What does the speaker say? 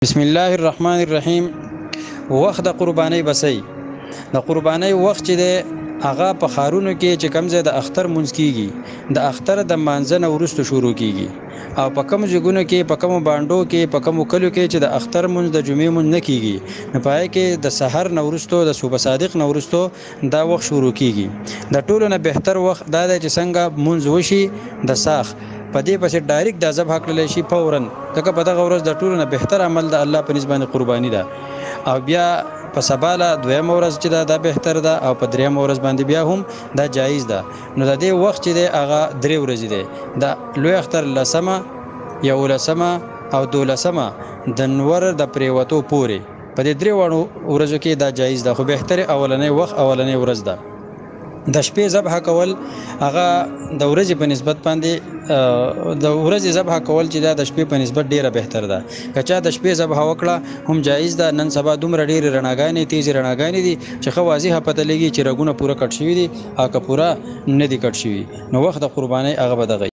بسم الله الرحمن الرحیم. وخت د قربانۍ بسئ، د قربانۍ وخت چې دی هغه په ښارونو کې چې کوم ځای د اختر مونځ کیږي، د اختر د مانځه نه وروسته شروع کیږي، او په کوم ځایونو کې، په کومو بانډو کې، په کومو کلیو کې چې د اختر مونځ د جمعې مونځ نه کیږي، نو په هغې کې د سحر نه وروسته، د صبح صادق نه وروسته دا وخت شروع کیږي. د ټولو نه بهتر وخت دا دی چې څنګه مونځ وشي د ساخ په دې پسې ډایرکټ دا ذبح کړلی شي فورا، ځکه په دغه ورځ د ټولو نه بهتر عمل د الله په نسبت باندې قرباني ده. او بیا په سبا له دویمه ورځ چې ده دا بهتر ده، او په درېیمه ورځ باندې بیا هم دا جایز ده. نو د دې وخت چې دی هغه درې ورځې دی، د لوی اختر لسمه، یولسمه او دولسمه د نور د پرېوتو پورې، په دې درې واړو ورځو کې دا جایز ده، خو بهتر اولنی وخت اولنی ورځ ده. د شپې ذبح کول هغه د ورځې په نسبت باندې، د ورځې ذبح کول چې دا د شپې په نسبت ډیره بهتر ده. که چا د شپې ذبح وکړه هم جایز ده. نن سبا دومره ډېرې رڼاګانې، تیزې رڼاګانې دي چې ښه واضحه پته لګي چې رګونه پوره کټ شوي دي او که پوره نه دي کټ شوي، نو وخت د قربانۍ هغه به دغه